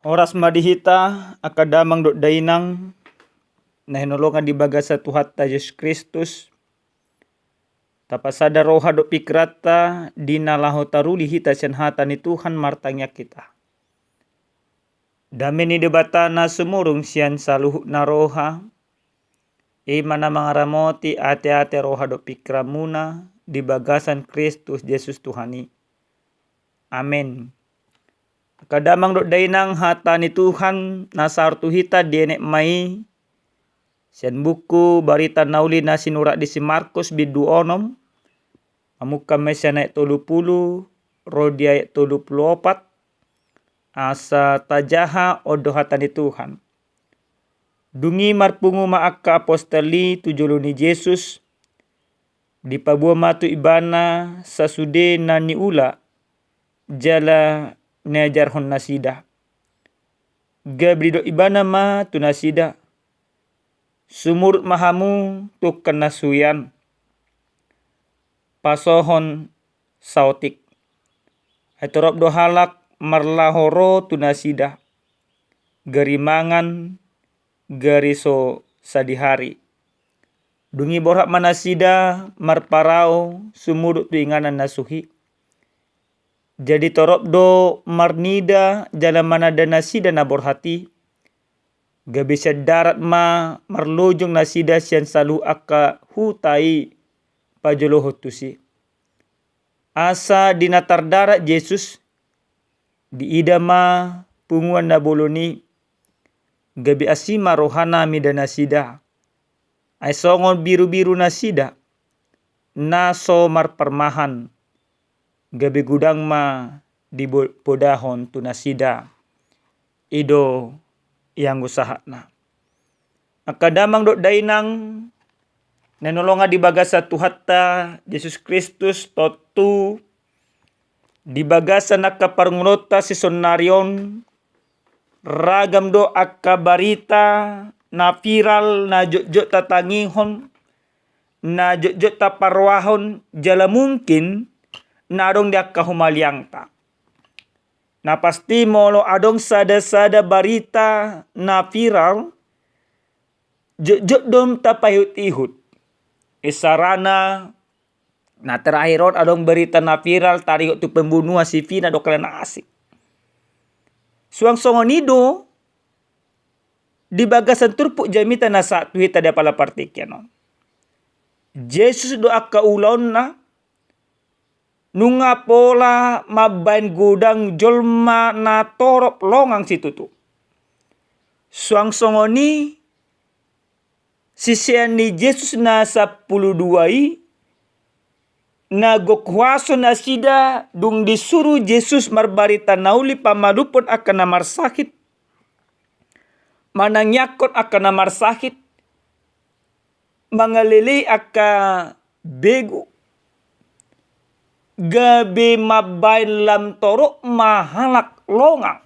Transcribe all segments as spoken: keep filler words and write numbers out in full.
Horas ma di hita, angka damang dohot dainang na hinaholongan di bagasan Tuhanta Jesus Kristus. Tapasada roha dohot pingkiranta di na laho taruli hita sian hata ni Tuhan, martangiang hita. Dame ni Debata na sumurung sian saluhut na roha, i ma na mangaramoti ateate, roha dohot pingkiranmuna di bagasan Kristus Jesus Tuhan i. Amen. Angka damang dohot dainang, hata ni Tuhan na sahat tu hita dienet ma i sian buku Barita na Uli na sinurat di si Markus bindu onom, mamungka ma i sian ayat tolu pulu ro di ayat tolu pulu opat, asa tajaha on do hata ni Tuhan. Dung i marpungu ma angka apostel i tu jolo ni Jesus, dipaboa ma tu ibana sasude na niula jala niajarhon nasida. Gabe didok ibana ma tu nasida: Sumurut ma hamu tungkan na suhi an, pasohon saotik. Ai torop do halak marlaho ro tu nasida, gari mangan, gari so sadihari. Dung i borhat ma nasida marparau sumurut tu inganan na suhi. Jadi torop do marnida jala mananda nasida na borhat i. Gabe sian darat ma marlojong nasida sian saluhut angka huta i pajolohon tusi. Asa di na tardarat Jesus, diida ma punguan na bolon i, gabe asi ma rohana mida nasida. Ai songon birubiru nasida na so marparmahan, gabe godang ma dipodahon tu nasida. I do ianggo sahatna. Angka damang dohot dainang na hinaholongan di bagasan Tuhanta Jesus Kristus, tontu di bagasan angka parngoluonta sisonari on, ragam do angka barita na viral na jotjot tatangihon, na jotjot taparrohahon, jala mungkin na adong di angka humaliangta. Na pasti molo adong sada-sada barita na viral, jotjot do tapaihut-ihut. Isarana, na terakhir on adong barita na viral taringot tu pembunuhan si Vina dohot kalena asing. Suang songon i do di bagasan turpuk jamita na sahat tu hita di apala partingkian on. Jesus do angka ulaonna nunga pola mambahen godang jolma na torop longang situtu. Suang songon i sisean ni Jesus na sampulu dua i, na gok huaso nasida dung disuru Jesus marbarita na uli pamalumhon angka na marsahit, manangiangkon angka na marsahit, mangalelei angka begu, gabe mambahen lam torop ma halak longang.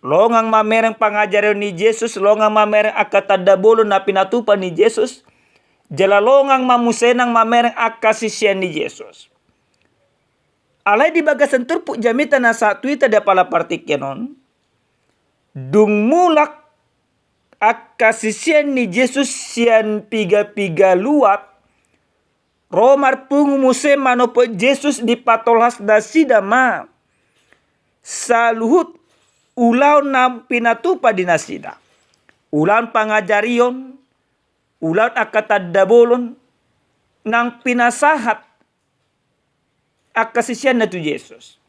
Longang mamereng pangajarion ni Jesus, longang mamereng angka tanda bolon na pinatupa ni Jesus, jala longang ma muse nang mamereng angka sisean ni Jesus. Alai di bagasan turpuk jamita na sahat tu hita di apala partingkian on, dung mulak angka sisean ni Jesus sian piga-piga luat, ro marpungu muse manopot Jesus, dipatolhas nasida ma saluhut ulaon na pinatupa di nasida. Ulaon pangajarion, ulaon angka tanda bolon, nang pinasahat angka siseanna tu Jesus.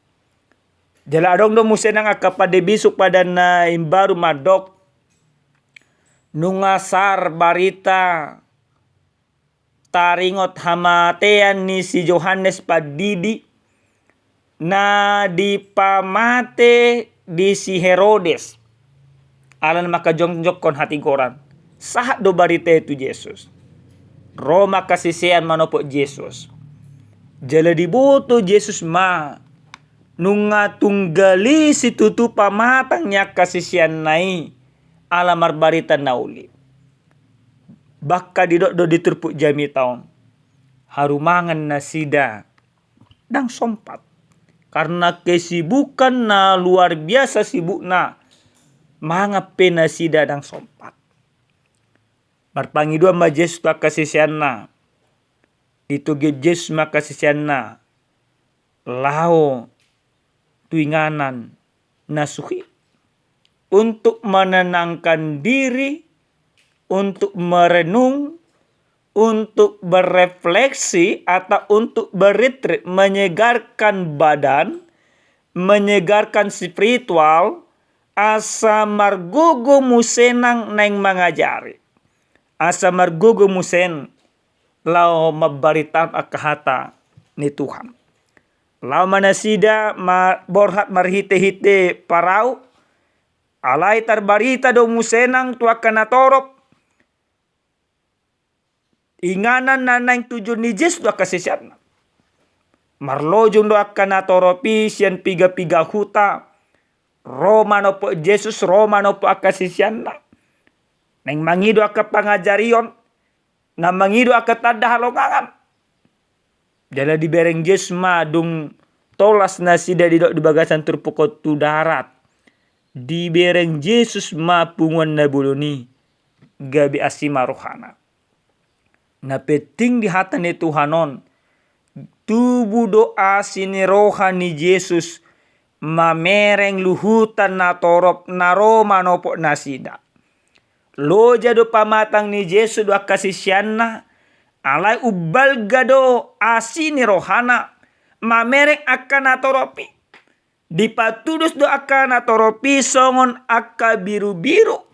Jala adong do muse nang angka pande bisuk, Padan na Imbaru mandok, nunga sahat barita taringot hamatean ni si Johannes Pandidi na dipamate di si Herodes ala na mangkajongjongkon hatigoran. Sahat do barita i tu Jesus. Ro ma angka sisean manopot Jesus. Jala diboto Jesus ma nunga tunggal i situtu pamatang ni angka siseanna i ala marbarita na uli. Bahkan didok do di turpuk jamita on, harumangan nasida ndang sompat karna kesibukan na luar biasa sibukna mangan pe nasida ndang sompat. Marpangidoan ma Jesus tu angka siseanna. Ditogihon Jesus ma angka siseanna laho tu inganan na suhi, untuk menenangkan diri, untuk merenung, untuk berefleksi, atau untuk berretreat, menyegarkan badan, menyegarkan spiritual, asa margogo muse nang naeng mangajari, asa margogo muse laho mambaritahon angka hata ni Tuhan. Laho ma nasida ma-, borhat marhitehite parau, alai tarbarita do muse nang tu angka natorop inganan na naeng tujuon ni Jesus tu angka siseanna. Marlojong do angka natorop i sian piga-piga huta, ro manopot Jesus, ro manopot angka siseanna. Naeng mangido angka pangajarion, na mangido angka tanda halongangan. Jala dibereng Jesus ma dung tolhas nasida didok di bagasan turpuk on tu darat. Dibereng Jesus ma punguan na bolon i, gabe asi ma rohana. Na penting di hata ni Tuhan on, tubu do asi ni roha ni Jesus mamereng luhutan natorop na ro manopot nasida. Loja do pamatang ni Jesus do angka siseanna, alai umbalga do asi ni rohana mamereng angka natorop i. Dipatudos do angka natorop i songon angka birubiru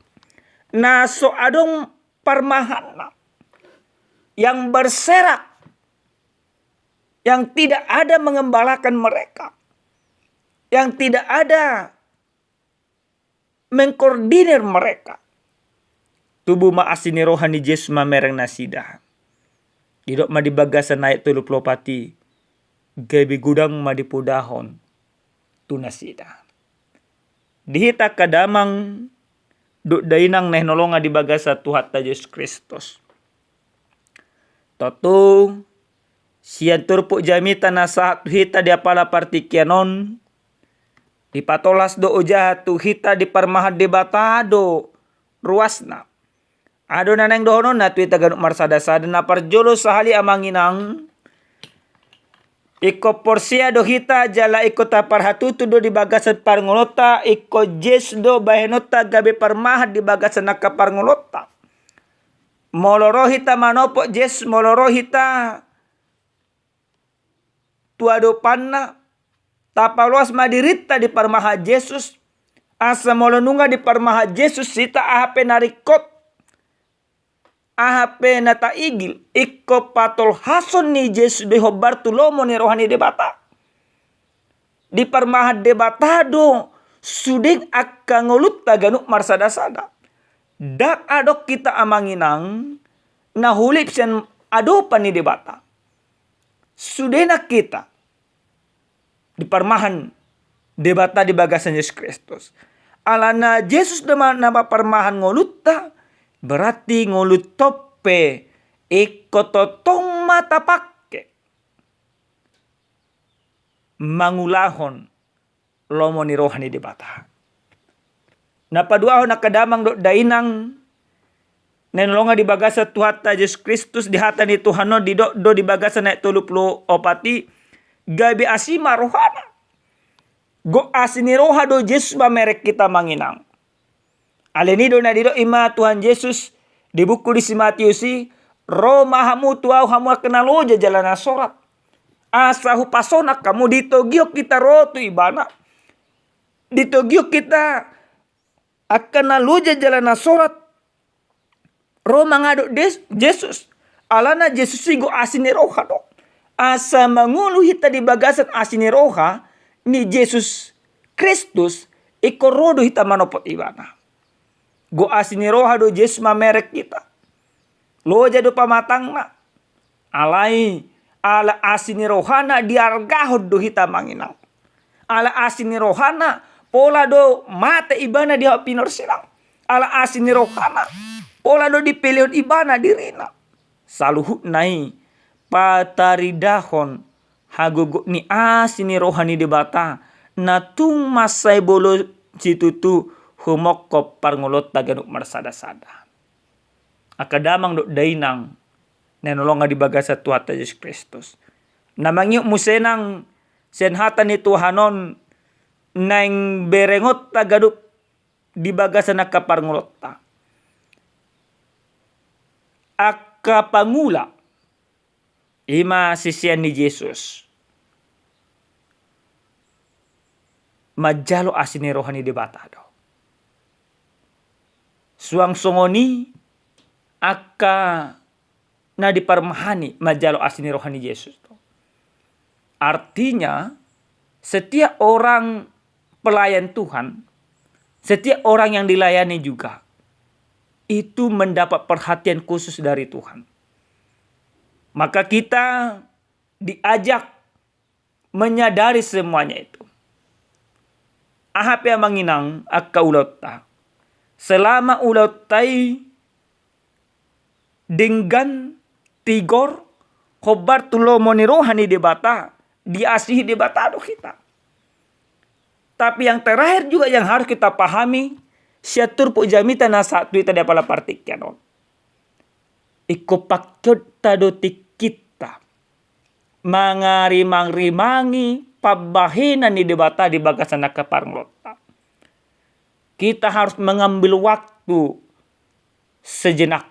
na so adong parmahanna, yang berserak, yang tidak ada mengembalakan mereka, yang tidak ada mengkoordinir mereka. Tubu ma asi ni roha ni Jesus mamereng nasida. Didok ma di bagasan ayat tolu pulu opat i, gabe godang ma dipodahon tu nasida. Di hita angka damang dohot dainang na hinaholongan di bagasan Tuhanta Jesus Kristus. Tontu sian turpuk jamita na sahat tu hita di apala partingkian on, dipatolhas do ojahan tu hita, diparmahan Debata do ruasna. Adong na naeng dohononna tu hita ganup marsadasada. Na parjolo sahali amang inang, ingkon porsea do hita jala ingkon taparhatutu do di bagasan parngoluonta, ingkon Jesus do bahenonta gabe parmahan di bagasan angka parngoluonta. Molo ro hita manopot Jesus, molo ro hita tu adopanna, tapaloas ma dirinta di parmahan Jesus, asa molo nunga di parmahan Jesus hita, aha pe na ringkot, aha pe na taigil, ingkon patolhason ni Jesus do i hombar tu lomo ni roha ni Debata. Di parmahan Debata do sude angka ngolunta ganup marsadasada. Ndang adong hita amang inang na hulip sian adopan ni Debata. Sude nang hita diparmahan Debata di bagasan Jesus Kristus. Alana Jesus do ma na parmahan ngolunta, berarti ngolunta on pe ingkon tongtong ma tapangke mangulahon lomo ni roha ni Debata. Na paduahon angka damang dohot dainang na hinaholongan di bagasan Tuhanta Jesus Kristus, di hata ni Tuhan on didok do di bagasan ayat tolu pulu opat i, gabe asi ma rohana. Gok asi ni roha do Jesus mamereng hita amang inang. Alani i do na didok i ma Tuhan Jesus di buku ni si Matius i, ro ma hamu tu ahu hamu angka na loja jala na sorat, asa hupasonang hamu. Ditogihon hita ro tu ibana, ditogihon hita angka na loja jala na sorat ro mangadop Des-, Jesus. Alana Jesus i gok asi ni roha do. Asa mangolu hita di bagasan asi ni roha ni Jesus Kristus, ingkon ro do hita manopot ibana. Gok asi ni roha do Jesus mamereng hita. Loja do pamatangna. Alai ala asi ni rohana diargahon do hita amang inang. Ala asi ni rohana pola do mate ibana di hau pinorsilang. Ala asi ni rohana pola do dipelehon ibana dirina. Saluhutna i pataridahon hagogot ni asi ni roha ni Debata na tung mansai bolon situtu humongkop parngoluonta ganup marsada-sada. Angka damang dohot dainang na hinaholongan di bagasan Tuhanta Jesus Kristus, na mangihut muse nang sian hata ni Tuhan on naeng berengonta ganup di bagasan angka parngoluonta. Angka pangula, i ma sisean ni Jesus, manjalo asi ni roha ni Debata do. Suang songon i angka na diparmahani manjalo asi ni roha ni Jesus do. Artinya, setiap orang pelayan Tuhan, setiap orang yang dilayani juga, itu mendapat perhatian khusus dari Tuhan. Maka kita diajak menyadari semuanya itu. Aha pe amang inang angka ulaonta, selama ulaonta i denggan, tigor, hombar tu lomo ni roha ni Debata, diasihi Debata do hita. Tapi yang terakhir juga yang harus kita pahami, sian turpuk jamita na sahat tu hita di apala partingkian on, ingkon pangkeonta do tingkinta mangarimang-rimangi pambahenan ni Debata di bagasan angka parngoluonta. Kita harus mengambil waktu sejenak,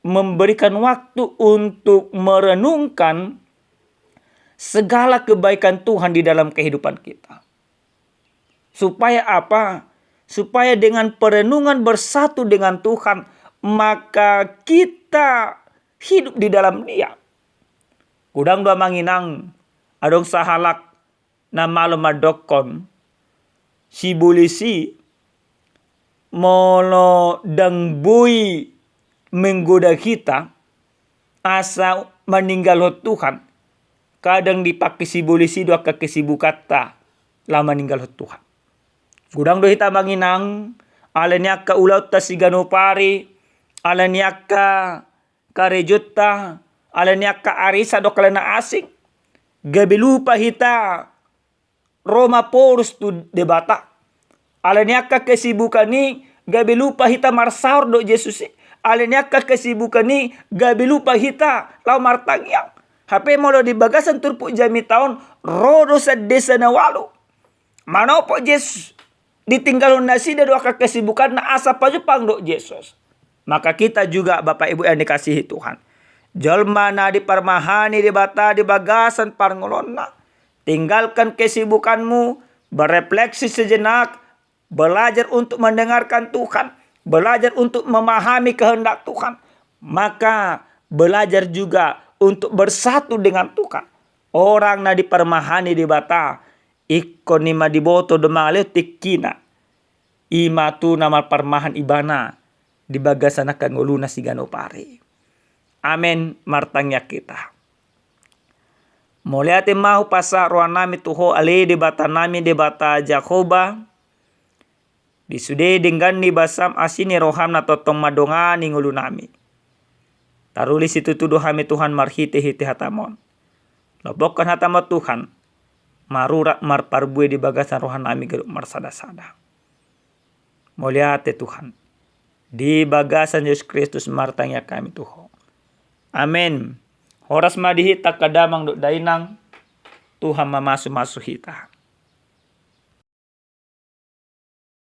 memberikan waktu untuk merenungkan segala kebaikan Tuhan di dalam kehidupan kita. Supaya apa? Supaya dengan perenungan bersatu dengan Tuhan, maka kita hidup di dalam Dia. Godang do amang inang, adong sahalak na malo mandokkon, sibolis i molo ndang boi menggoda hita asa maninggalhon Tuhan, kadang dipake sibolis i do angka kesibukanta laho maninggalhon Tuhan. Godang do hita amang inang, ala ni angka ulaonta siganup ari, ala ni angka karejonta, ala ni angka arisan dohot halak na asing, gabe lupa hita ro maporus tu Debata. Ala ni angka kesibukan i gabe lupa hita marsaor dohot Jesus i. Ala ni angka kesibukan i gabe lupa hita laho martangiang. Hape molo di bagasan turpuk jamita on, ro do sian desa na ualu, manopot Jesus, ditinggalhon nasida do angka kesibukanna asa pajumpang dohot Jesus. Maka kita juga, Bapak Ibu yang dikasihi Tuhan, jolma na diparmahani Debata di bagasan parngoluonna, tinggalkan kesibukanmu, berefleksi sejenak, belajar untuk mendengarkan Tuhan, belajar untuk memahami kehendak Tuhan, maka belajar juga untuk bersatu dengan Tuhan. Orang na diparmahani Debata, ingkon i ma diboto do mangalehon tingkina. I ma tu na marparmahan ibana di bagasan angka ngoluna siganup ari. Amen. Martangiang hita. Mauliate ma hupasahat rohanami tu Ho ale Debatanami, Debata Jahowa, di sude denggan ni basam, asi ni roham na tongtong mandongani ngolunami. Taruli situtu do hami Tuhan marhitehite hatam on. Lompohon hatam on Tuhan, marurat marparbue di bagasan rohanami ganup marsadasada. Mauliate Tuhan. Di bagasan Jesus Kristus martangiang hami tu Ho. Amen. Horas ma di hita angka damang dohot dainang. Tuhan mamasumasu hita.